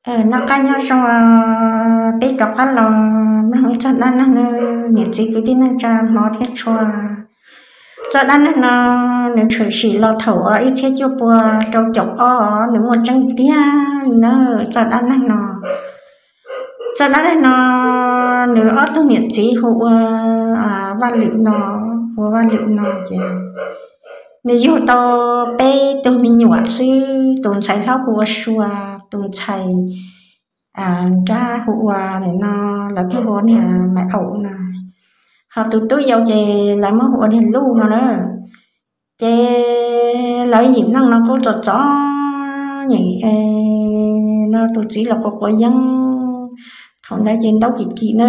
Noj qab nyob zoo, peb rov qab los mloog ib txog dab neeg no, niam txiv kwv tij neej tsa hmov thiab tshua. Txoj dab neeg no nws tshwm sim los thaum ib txhiab cuaj pua rau caum ob, nws muaj tseeb tiag na. Txoj dab neeg no, txoj dab neeg no nws ob tug niam txiv hu ua Vaj Lwm no, hu ua Vaj Lwm no ces nws yug tau peb tug me nyuam xwb, tus ntxhais hlob hu ua Sua, tus ntxhais nrab hu ua, nim no lawv pheej hu ua niag Maiv Aum no, ho tus tub yau ces lawv muab hu ua niag Luj no na. Ces lawv yim neej no kuj txom txom nyem no, tus txiv los quav quav yeeb. Thaum ntawd ces ntaub kim kim na,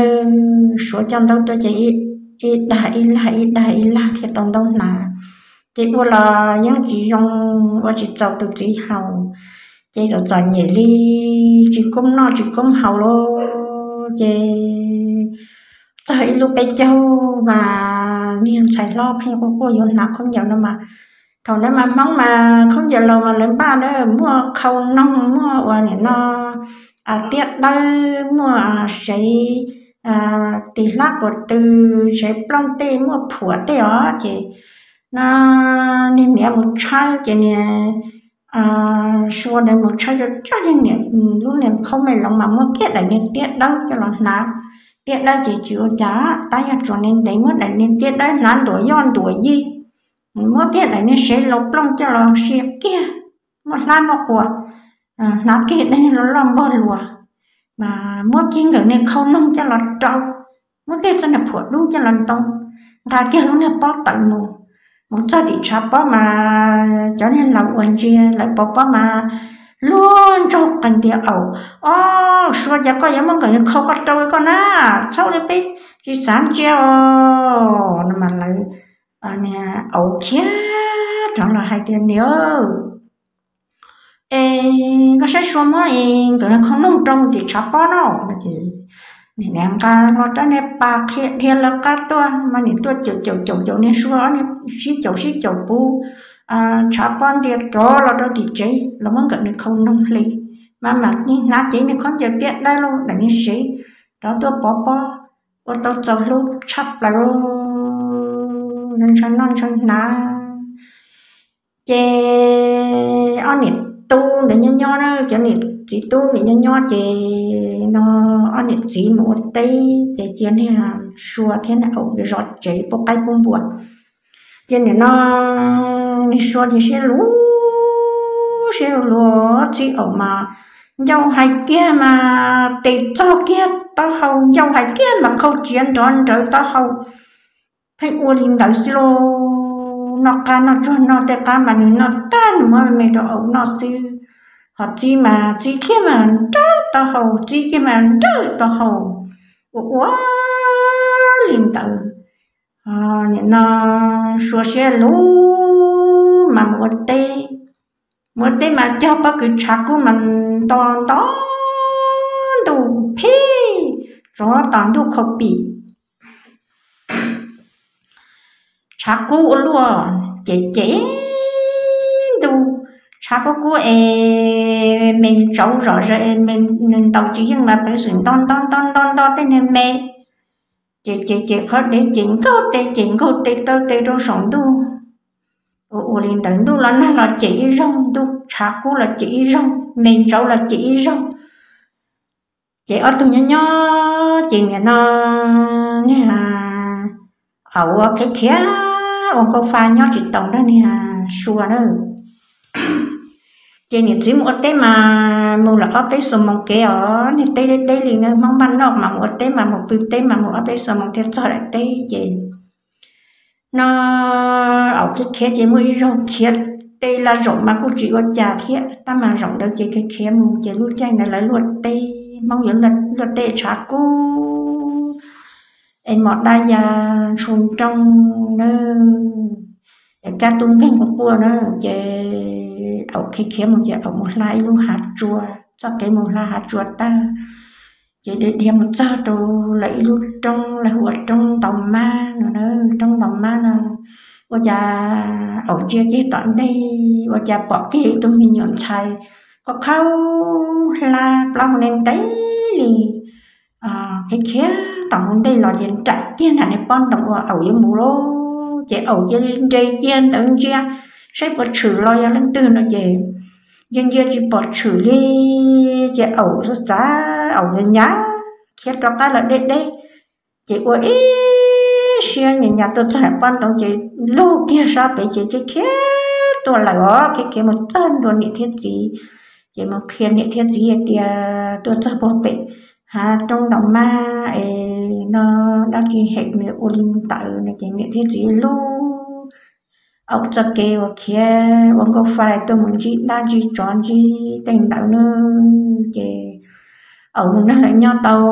Suav coj ntaub tuaj ces ib dag ib lag, ib dag ib lag thiaj tau ntaub hnav. Ces ua los yeej tsis zoo, ua tsis txaus tus txiv haus, ces txom txom nyem li, tsis koob noj tsis koob haus lauj. Ces txog ib lub peb caug mas niag ntxhais hlob pheej quaj quaj yuav hnav khaub ncaws no mas, thaum ntawd mas Hmoob mas khaub ncaws laus mas lawv npaj na, muaj khau noog, muaj ua nim no tiaj dawb, muaj sev tis hlab quas tw, sev plooj tej, muaj phuam tej os. Ces no niag niam mus tshawb ces niag Sua ntawd mus tshawb coj coj niag niam lub niag khaub me loov mas muab kiag daim niag tiaj dawb coj los hnav. Tiaj dawb ces tsis ua cas, tab yog tsuas ntev ntev muab daim niag tiaj dawb hnav ntuam yoj ntuam yig, muab kiag daim niag sev laus plooj coj los sia kiag, muaj hlab muaj quas, hnav kiag daim niag loj loj npog luas, mas muab kiag nkawm niag khau noog coj los rau, muab kiag txoj niag phuam dub coj los ntoo, nqa kiag lub niag pob tawm mus. Mus txog tim tshav pob mas cov niag laus uas ntsia lawv pov pob mas luag ntsoog qees tias, Aub, Sua, cas koj yuav muab nkawm niag khau koj rau koj na, txhob li peb tsis xav ntsia os. No mas lawv niag Aub khiav rov los hais tias, Niam, es koj saib Sua muab nkawm niag khau noog rau mus tim tshav pob no. Ces niam nqa hlo rab niag pas qhia dhia lawv qab tuaj, mas niam tuaj caum caum caum caum niag Sua, sib caum sib caum puv tshav pob ntiag rov los rau tim tsev los muab nkawm niag khau noog hle. Mas mam hnav cev niag khaub ncaws tiaj dawb los daim niag sev rov tuaj pov pob, ua tau txaus hlub tshaj plaws, ntshaw noj ntshaw hnav. Ces ob niam tub ntawd nyob nyob na, cov niam txiv tub ntawd nyob nyob ces no ob niam txiv mus ua teb ces cia niag Sua thiab niag Aub zov tsev pub qaib pub npua. Ces nim no niag Sua ces siab luv siab luv, txij Aub mas ncauj hais kiag mas tes txog kiag taub hau, ncauj hais kiag mas qhau tsiav nrov nrawv taub hau. Pheej ua li ntawd xwb lauj, noj qab noj tsuag noj tej qab mas nws noj tag nws muab me me rau Aub noj xwb. Ho txij mas txij kiag mas nrawm taub hau, txij kiag mas nrawm taub hau, ua ua li ntawd. Nim no Sua siab luv mas mus ua teb, mus ua teb mas cog pob kws tshav kub mas nto nto ntuj pheej tsov tom ntuj khaus pim. Tshav kub ua luaj, ces ces ntuj, tshav kub kub es me ntsaud zom zaws es me ntaus tsis yeej mas peev xwm nto nto nto nto nto tej niag me. Ces ces ces qhov dev ces nkaug tes ces nkaug tes taw tes rau saum ntuj. Ua ua li ntawd ntuj los nag los ces ib zaug, ntuj tshav kub los ces ib zaug, me ntsaud los ces ib zaug. Ces ob tug nyob nyob ces nim no niag Aub ua khiav khiav ua nkauj fa nyob tsis tau nrog niag Sua na. Ces niam txiv mus ua teb mas mus lawm ob peb xuab moos kev os, niag teb deb deb li na, Hmoob npaj noj mas mus ua teb mas mus pw teb mas mus ob peb xuab moos thiaj txog daim teb. Ces no Aub khiav khiav ces muaj ib zaug khiav tes laj zaum mas kuj tsis ua cas thiab, tab mas zaum ntawd ces khiav khiav mus ces lub caij ntawd lawv luaj teb, Hmoob yuav luaj teb tshav kub es mos daj ya ntshu nrooj na, es kab tub nkeeg quaj quaj na. Ces Aub khiav khiav mus ces Aub mus hla ib lub hav tsua, txoj kev mus hla hav tsua tag ces dhia dhia mus txog rau lawv ib lub roob, lawv hu ua roob Ntaus Mab no na. Roob Ntaus Mab no ua cas Aub ntsia kiag tom ntej ua cas pom kiag ib tug me nyuam ntxhais qhov qhaub hlab plaub hau ntev ntev li, khiav khiav tom hauv ntej los ces nraim kiag nram niag pob ntoos uas aum yuav mus lawm ces aum cia li nres kiag ntawd ntsia saib puas tshwm los yog leej twg no ces ntsia ntsia tsis pom tshwm li ces aum xav xav aum hnyav hnyav khiav rov qab los deb deb. Ces ua ib siab nyas nyas tuaj txog pob ntoos ces lug kiag sab pem ces khiav khiav tuaj lawm os, khiav khiav mus txog ntua niam thiab txiv. Ces mus qhia niam thiab txiv hais tias tuaj txog puag pem hav roob ntaus mab es no dab tsi hem nws ua li ntawd no ces niam thiab txiv lub aum txoj kev uas khiav ua nkauj fais tuaj mus ntsib dab ntsib tsov ntsib tej ntawd na. Ces aum mus nrog lawv nyob tau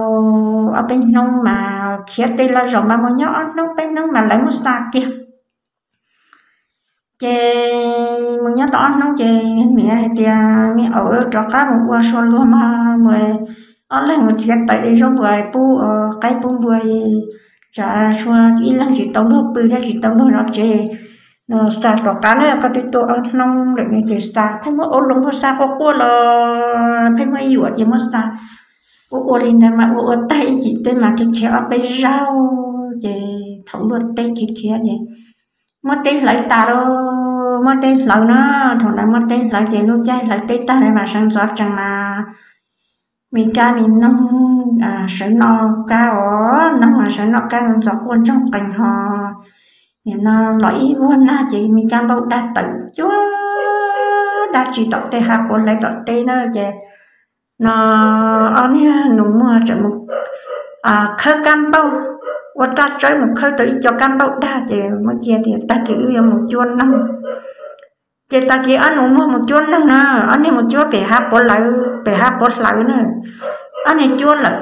ob peb hnub mas khiav tej laj zos mas mus nyob ob hnub peb hnub mas lawv muab xa kiag. Ces mus nyob tau ob hnub ces niam hais tias me aum rov qab mus ua sua luag mas mus, ob leeg mus txiav taws de zaub npua pub qaib pub npua, tsam sua ib leeg tsis tau luag pw thiab tsis tau luag zov tsev no. Xa rov qab na, koj twb tuaj ob hnub lawm no ces xa pheej muab ua loo muab xa quaj quaj los pheej muab yuam ces muab xa. Ua ua li ntawd mas ua ua tag ib chim teb mas khiav khiav ob peb zaug ces thaum luaj teb khiav khiav ces muab teb hlawv tas lauj, muab teb hlawv na. Thaum ntawd muab teb hlawv ces lub caij hlawv teb tag lawm mas sawv ntxov tsees mas me kab me noog sawv noj kab os, noog mas sawv noj kab ntxov quaj ntsoog qees ho. Nim no los ib vuag nag ces me kab npauj daj tawm cuag dab tsi tom tej hav quav hlawv tom teb na ces no ob niag nus muag tseem mus khawb kab npauj, ua raj tsawb mus khawb tau ib co kab npauj dag ces muab cia tias tag kis wb yuav mus cuab noog. Ces tag kis ob nus muag mus cuab noog na, ob niag mus cuab pem hav quav lawv, pem hav quav hlawv na, ob niag cuab lawm.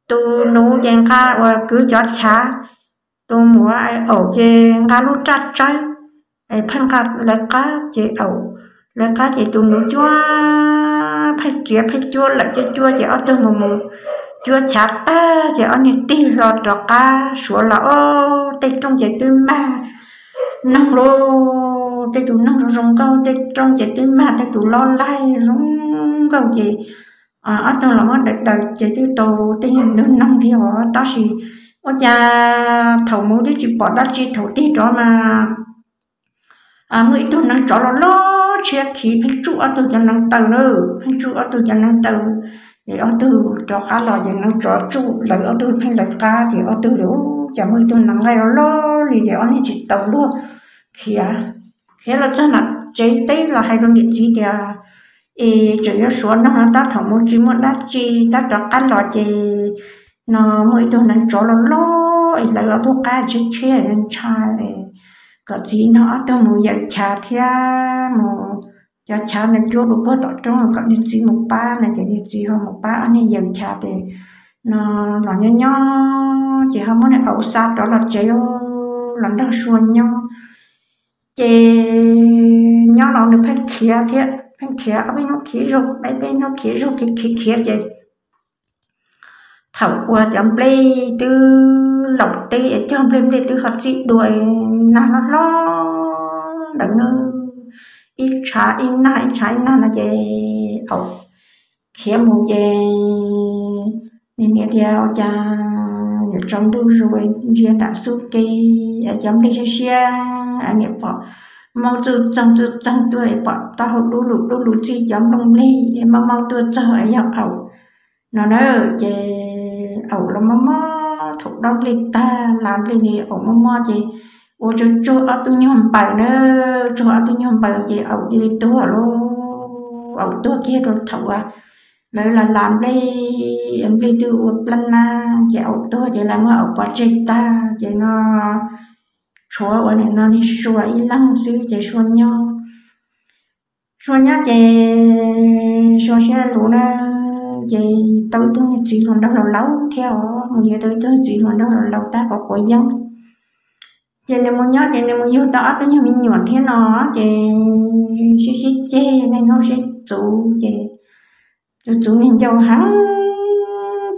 Tus nus ces nqa uas kwv cov chav, tus muam aum ces nqa lub raj tsawb, pheej nqa lawv qab ces aum lawv qab ces tus nus cuab pheej riav pheej cuab lawm cuab cuab ces ob tug mus mus cuab chav tag ces ob niag tig hlo rov qab suav los ob tej rooj ces twb mag noog lauj, tej tus noog zoo zoo nkauj, tej rooj ces twb mag tej tus lob laig zoo nkauj ces ob tug los muab daws daws ces twb tau tej nws noog thiab os. Tab sis ua cas thaum mus twb tsis pom dab tsi, thaum tig rov mas muaj ib tug neev tsov los loj tshiab khiv pheej tsuj ob tug cov neev taw na, pheej tsuj ob tug cov neev taw. Es ob tug rov qab los ces neev tsov tsuj lawv ob tug pheej lawv qab ces ob tug li, cas muaj ib tug neev nqaij los loj li ces ob niag tsis tau luag khiav, khiav los txog nram tsev teb los hais rau niam txiv tias es tseem yuav suav noog no tab thaum mus tsis muaj dab tsi, tab rov qab los ces no muaj ib tug neev tsov los loj es lawv ob tug qab tshiab tshiab ntshai, kom txiv no ob tug mus yawm chav thiab mus cov chav no cuab rau puag tom roob kom niag txiv mus pab no ces niag txiv ho mus pab ob niag yawm chav ces no los nyob nyob ces ho muab niag aum xa rov los tsev los nrog sua nyob. Ces nyob los nws pheej khiav thiab, pheej khiav ob peb hnub khiav zaug, peb peb hnub khiav zaug khiav khiav khiav ces thaum uas cov nplej twb laum teb es cog nplej, nplej twb ho txij dua, nag hlob hlob ntawd na, ib tshav ib nag ib tshav ib nag no ces aum khiav mus ces niam tias ua cas yuav tsaus ntuj zus ntsia nram xub ke es cov nplej siab siab, niam pom maub txuj txoog txuj txoog tuaj es pom taub hau dub lug dub lug txij cov nplooj nplej es maub maub tuaj txog es yog aum no na. Ces aum los mob mob, thaum dob nplej tag las nplej ne aum mob mob ces ua tsuag tsuag ob tug nyuag npaws na, tsuag ob tug nyuag npaws ces aum cia li tuag lauj. Aum tuag kiag rau thaum uas lawv las las nplej, nplej twb ua plab nab ces aum tuag ces lawv muab aum pov tseg tag ces no tshuav ua nim no niag sua ib leeg xwb ces sua nyob. Sua nyob ces sua siab luv na, ces tau ib tug niag txiv hluas nraug laus laus thiab os, mus yuav tau ib tug txiv hluas nraug laus laus tab quav quav yeeb. Ces nws mus nyob ces nws mus yug tau ob tug nyuag me nyuam thiab no, ces sib sib ceg, niaj hnub sib txuv ces txuv txuv niag ncauj heev,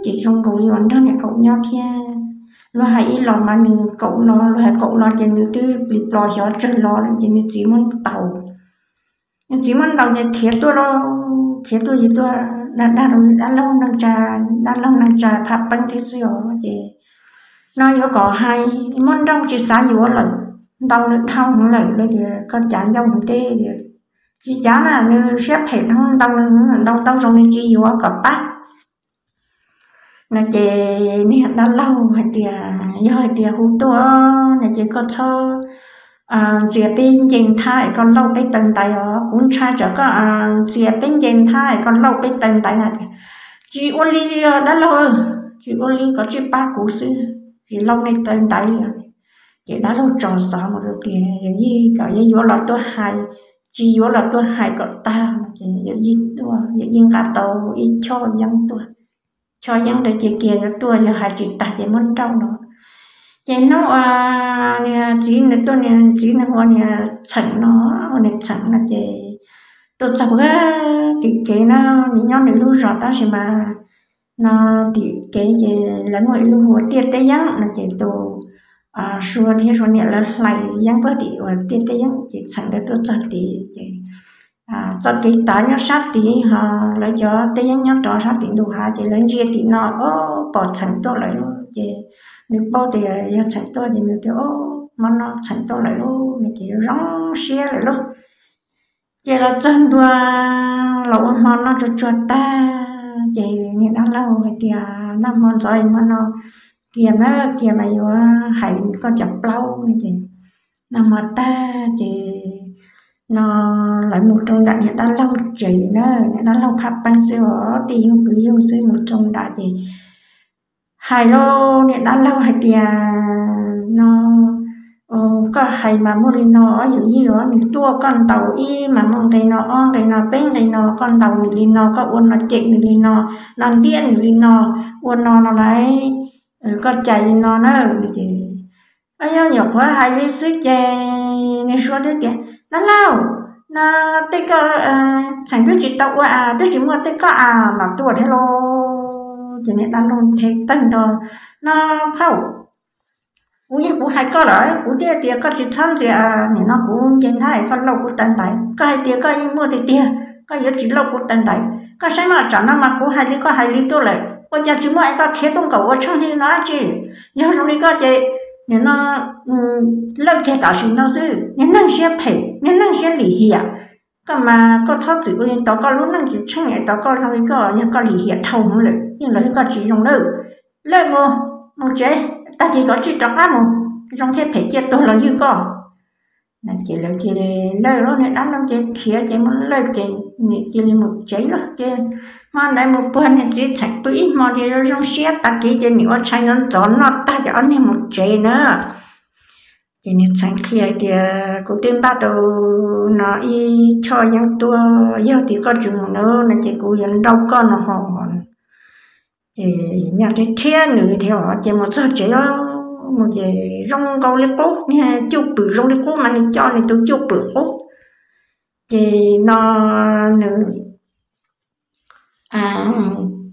ces zoo nkaus li uas nrog niam kaum nyob thiab. Luag hais ib los mas nws kaum los, luag hais kaum los ces nws twb plis plos xyov tsawg los lawm ces nws txiv muab ntaus. Nws txiv muab ntaus ces khiav tuaj lauj, khiav tuaj ces tuaj dag dag rau dab laug neej tsa, dab laug neej tsa phaj peeb thiab xwb os. Ces no yuav kom hais, muab nrauj tsis xav yuav lawm, ntaus nws dhau heev lawm, lawv tias koj cav ncauj nws teb tias tsis cav na, nws siab phem no, ntaus nws, ntaus tau zoo nws tsis yuav kom pab. No ces niag dab laug hais tias yog hais tias hu tuaj no ces koj txhob ntxias peb nce nthab es koj lauj peb taw ntaiv os, kuv ntshai tsam koj ntxias peb nce nthab es koj lauj peb taw ntaiv na. Tias tsis ua li os dab laug, tsis ua li, koj tsis pab kuv xwb, tsis lauj nej taw ntaiv li. Ces dab laug tso xov mus rau tias yawm yij kom yog yuav los tuaj hais, tsis yuav los tuaj hais kom tag. Ces yawm yij tuaj, yawm yij nqa tau ib choj yeeb tuaj, choj yeeb ntawd ces kiag yuav tuaj, yog hais tsis tag ces muab nrauj no. Ces hnub uas niag txiv nws tuaj, niag txiv nws hu ua niag Txheem no, ua niag Txheem no ces tuaj txog tim kev na, nws nyob nws lub zos tab sis mas no tim kev ces lawv muaj ib lub hu ua Tiaj Teb Yeeb no ces tus Suav thiab Suav niam lawv hlais yeeb puag tim uas Tiaj Teb Yeeb ces Txheem ntawd tuaj txog tid ces txoj kev tav nyob sab tid ho lawv cov Teb Yeeb nyob rov sab tim ntug hav ces lawv ntsia tim no, o, pom Txheem tuaj lawm lauj. Ces nws paub tias yog Txheem tuaj ces nws tias, o, hmo no Txheem tuaj lawm lauj, nws ces zoo siab lawm lauj. Ces los txog ntua los ua hmo noj tsuag tsuag tag ces niag dab laug hais tias noj hmo ntxov hmo no kiag na, kiag mas yuav hais koj cov plaub no ces noj hmo tag ces no lawv mus rau nram niag dab laug tsev na, niag dab laug phaj peeb xwb os, tij yug kwv yug xwb, mus rau nram ces hais rau niag dab laug hais tias no koj hais mas muaj li no, yawm yij os, nws tuaj koj ntaus ib mas muaj nqe no ob nqe no peb nqe no, koj ntaus nws li no, koj ua no cem nws li no, no ntiab nws li no, ua no no lauj, koj cais li no na. Ces yog nyuam qhuav hais li xwb ces niag Suav thiaj tias, dab laug, no tej koj, Txheem twb tsis tau ua, twb tsis muaj tej koj a mas tuaj thiab lauj. Ces niag dab laug nthe tawg nto, no phauj, kuv yog kuv hais koj lawm, kuv thiaj tias koj tsis txhob ntxias, nim no kuv nce nthab es koj lauj kuv taw ntaiv, koj hais tias koj yeej muaj tiag tiag, koj yuav tsis lauj kuv taw ntaiv, koj saib mas tsam no mas kuv hais li koj hais li tuaj lawm, ua cas tsis muaj es koj khiav tuaj nkaum ua tsheej li no dab tsi? Yog zoo li koj ces nim no lawj kiag tam sim no xwb, niag neeg siab phem, niag neeg siab lim hiam. Koj mas koj txhob txwm ua li ntawd, koj lub neej tsis tsheej es tos koj zoo li koj, yog koj lim hiam dhau hwv lawm yeej los yog koj tsis zoo lawm. Lawj mus, mus tsev, tag kis koj tsij rov qab mus, zoo thiab phem ciaj tuag los ywj koj. Ces lawv cia li, lawj lub niag dab laug ces khiav ces muab lawj ces nim cia li mus tsev lawm ces hmo ntawd mus puag niag txiv Txheem pw ib hmo ces zoo zoo siab, tag kis ces nim ua tshais ntxov ntxov noj tag ces ob niag mus tsev na. Ces niag Txheem qhia hais tias kuv twb npaj tau no ib choj yeeb tuaj, yog tias koj tsis mus na no ces kuv yuav nrauj koj no ho. Ces nyaj rhiab rhiab nws thiab ces mus txog tsev mus ces zoo nkaus li qub, niag cuj pwm zoo li qub mas nws coj nws tus cuj pwm qub. Ces no nws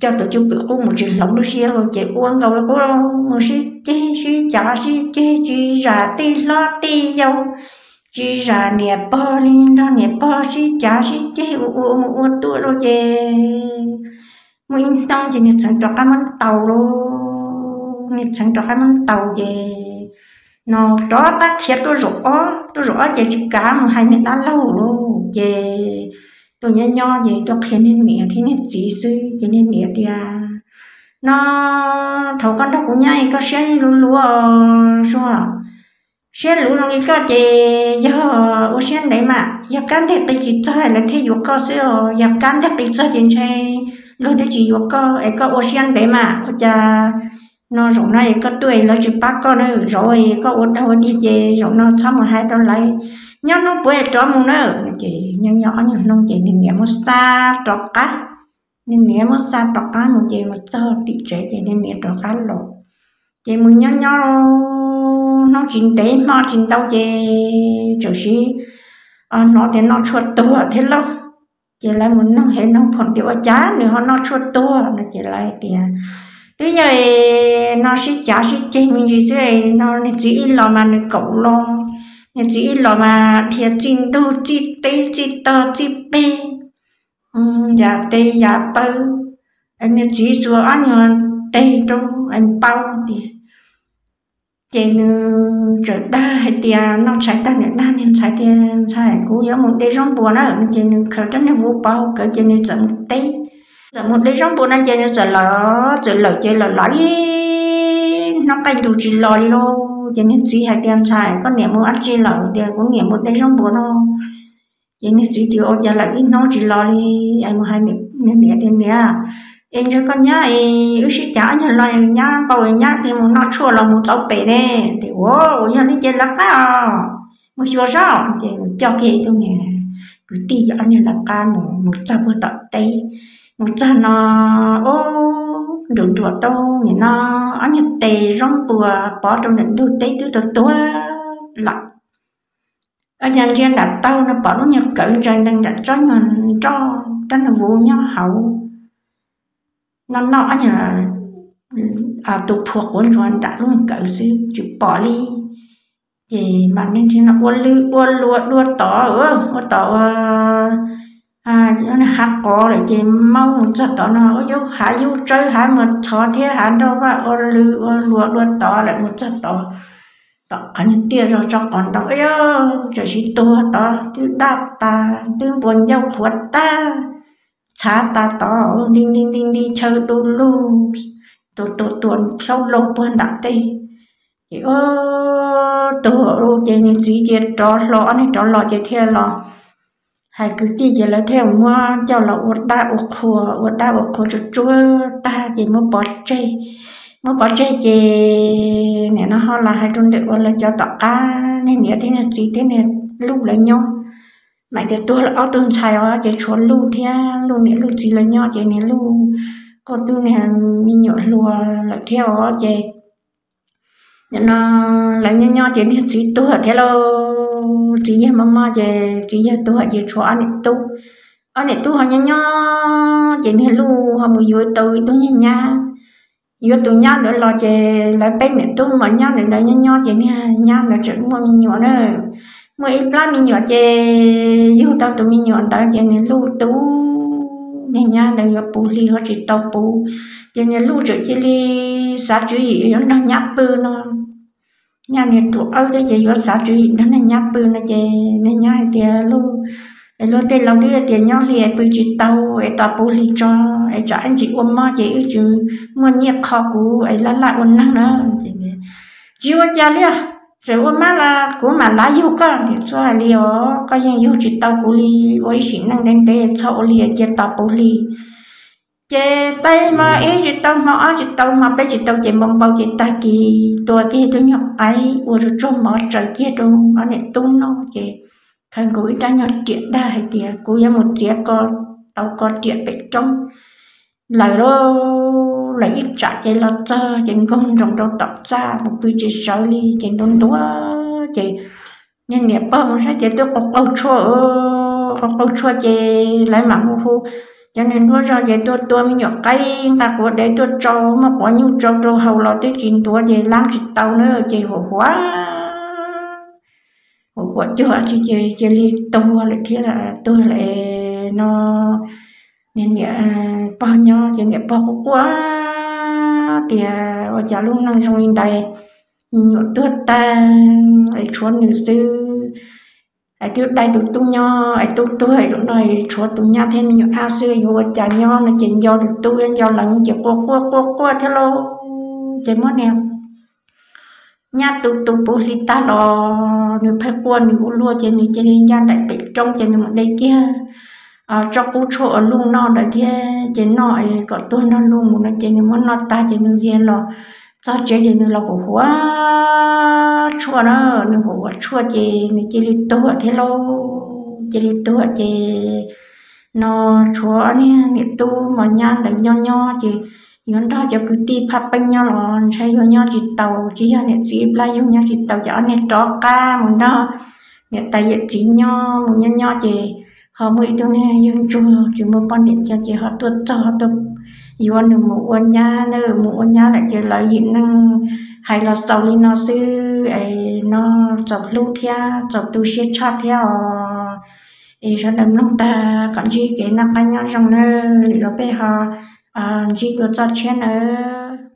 coj tus cuj pwm qub mus tsis hloov lub siab los ces ua nkaus li qub, mus sib ceg sib cav sib ceg tsis zam tij hlob tij yau, tsis zam niam pog li, nrog niam pog sib cav sib ceg ua ua mus ua tuaj rau ces muaj ib hnub ces niag Txheem rov qab muab ntaus lauj, niag Txheem rov qab muab ntaus ces no rov qab khiav tuaj zaum ob, tuaj zaum ob ces tsis kav mus hais niag dab laug lauj ces tuaj nyob nyob ces tuaj qhia niag niam thiab niag txiv xwb ces niag niam tias, no thaum koj nrog kuv nyob koj siab luv luv, Suav, siab luv zoo li koj ces yog ua siab ntev mas, yog kab nteg qi tsis txog lawv thiaj yuav koj xwb os, yog kab nteg qi txog ces ntshe luag twb tsis yuav koj es koj ua siab ntev mas ua cas no zaum no es koj tuaj es lawv tsis pab koj na, zaum koj ua dog ua dig ces zaum no txhob mus hais rau lawv, nyob hnub puav rov mus na. Ces nyob nyob ob nyuag hnub ces niag niam muab xa rov qab, niag niam muab xa rov qab mus ces mus txog tim tsev ces niag niam rov qab los, ces mus nyob nyob hnub tsis ntev hmo tsis ntau ces txawm sib hnov tias noj tshuaj tuag thiab lauj. Ces lawv mus noog hev noog phoom tias ua cas nws ho noj tshuaj tuag no ces lawv hais tias twb yog no sib cav sib ceg me ntsis xwb, no niag txiv ib los mas nws kaum los, Niag txiv ib los mas dhia txij ntug txij teb txij tog txij peg, yam tes yam taw. Niag txiv xuas ob nyuag teg rau npau tias, ces nws txawm dag hais tias, noj tshais tag nws dag niag ntxhais tias, ntxhais, kuv yuav mus de zaub npua na. Ces nws khaws rab niag vuv pov hauv kawv ces nws txawm mus teb, txawm mus de zaub npua no ces nws txawm lawm, txawm lawm ces lawm lawm ib hnub qaij nrus tsis los li lauj. Ces niag txiv hais tias, ntxhais, koj niam mus dab tsi lawm? Tias, kuv niam mus de zaub npua no. Ces niag txiv tias, ua cas lawm ib hnub tsis los li? Es mus hais niag niam tias, niam, es ntshe koj nyab es wb sib cav ob nyuag lo, nyab npau nyab tias mus noj tshuaj los mus tau pem ne. Tias, ua, ua yog li ces lawv qab os, mus xyuas saib. Ces mus coj kiag ib tug niag kwv tij ob nyuag lawv qab mus, mus txog puag tom teb, mus txog no, ub, nruam nruam tau nim no ob nyuag tes zaub npua pov rau ntawm ntug teb twb tuag tuag lawm. Ob nyuag ntsia nram taug no pom lub nyuag kawv ntsaws nrees nram tsob nyuag nroj, rab niag vuv nyob hauv. Noj noj ob nyuag tus phua quav ntsuav nram lub nyuag kawv xwb tsis pom li. Ces mam ntsia no ua lwj ua luam dua tod, ua tod ua hav qos lawm ces maub mus txog tod no, ua yuav hav yug tsawb hav mus txhov thiab hav nroj vaj ua lwj ua luam dua tod lawm mus txog tod. Tom qhov niag tiaj zog tso qos ntoo, ua yog tsam sis tuag tod twb daj tas twb npua ncauj qhuav tag, txhav tas tod nti nti nti nti chaw du lug, tus tus tus plaub laug puag nram teb. Ces ub, tuag ces niag txiv cia rov hlo ob niag rov los ces thiaj los hais kwv tij ces lawv thiaj muab coj los ua dab ua qhua, ua dab ua qhua tsuag tsuag tag ces muab pov tseg. Muab pov tseg ces nim no ho los hais rau ntawm ua lawv cov tom qab niag niam thiab niag txiv thiab niag luj lawv nyob. Mam tias tuag lawm ob tug ntxhais os ces tshuav luj thiab luj niam luj txiv lawv nyob ces niag luj kuj twb niag me nyuam hluas lawm thiab os ces nim no lawv nyob nyob ces niag txiv tuag thiab lauj. Txiv yawg mob mob ces txiv yawg tuag ces tshuav ob niam tub. Ob niam tub ho nyob nyob ces niag luj ho mus yuav tau ib tug niag nyab. Yuav tus nyab ntawd los ces lawv peb niam tub mos nyab ntawd nyob nyob ces niag nyab ntawd tseem muaj me nyuam na. Muaj ib plab me nyuam ces yug tau tus me nyuam ntawd ces niag luj tu, niag nyab ntawd yuav puv hli ho tsis tau puv. Ces niag luj tseem cia li xav tswv yim yuav nrog nyab pw no. Nyab niag ruam awb thiab ces yuav xav tswv yim nrog niag nyab pw no ces niag nyab hais tias, luag tej laus twb tias nyob hli pw tsis tau es tos puv hli tso, es tsam ib ntsis ua mob ces wb tsis muaj nyiaj kho kuv es laj laj ua neeg na. Tsis ua cas li, tseem ua mab los kuv mam lav yug koj. Niam txawm hais li os, koj yeej yug tsis tau kuv li, ua ib sim neej ntev ntev txhob ua li, cia tos puv hli. Ces peb hmo ib tsis tau, hmo ob tsis tau, hmo peb tsis tau ces npau npau ces tag kis tua kiag tus nyuag qaib ua tsuag tsuag mov tsaws kiag rau ob niam tub noj ces khawb nkaus ib rab nyuag riam dag hais tias kuv yuav mus txiav ko tau ko riam pem roob. Lawm lauj, lawm ib tsam ces los txog ces nkaug nroos rau tom txaj mus pw tsis sawv li ces ntuav ntuav ces niag niam pog mus saib ces twb qaug qaug tshuaj, qaug qaug tshuaj ces lawv mam mus hu cov niag nruab zog ces tuaj tua me nyuam qaib nqa quav dev tuaj tsau, muaj quav nyuj tsau rau haus los twb tsis ntuav ces lab tsis tau na ces huam huam, huam huam cuag tsis ces cia li tuag lawm thiab, tuag lawm no. Niag niam pog nyob ces niam pog quaj quaj tias ua cas lub neej zoo li ntawd, me nyuam tuag tag es tshuav nws xwb, es twb dai tus tub nyob es tub tuag es zaum no tshuav tus nyab thiab me nyuam ab xwb yuav ua cas nyob no ces nco tus tub thiab nco leej ces quaj quaj quaj quaj thiab lauj. Ces muab niag nyab tu tu puv hli tag los nws pheej quaj nws ua luaj ces nws cia li ncaj nraim pem roob ces nws mus de kiag tsob qub tshuaj uas luj noj ntawd thiab ces noj kom tuag nrog luj mus no ces nws muab noj tag ces nws cia los txog tsev ces nws los huam huam tshuaj na, nws huam huam tshuaj ces nws cia li tuag thiab lauj. Cia li tuag ces no tshuav niag niam tub mos nyab ntawd nyob nyob ces yuav nrog cov kwv tij phaj peej nyob los ntshai yuav nyob tsis taus, tsis yog niam txiv ib plab yug nyob tsis taus ces ob niag rov qab mus nrog niam tais yawm txiv nyob. Mus nyob nyob ces ho muaj ib tug niag yawg ntsuag tsis muaj poj niam ces ho tuaj txog tuaj yuav nws mus ua nyab na, mus ua nyab lawm ces lawv yim neeg Hais los xaus li no xwb es no txaus hlub thiab txaus tu siab tshaj thiab os. Es sawv daws mloog tag kom ntsib kev noj qab nyob zoo nawb, lwm zaus peb ho ntsib dua txoj tshiab nawb.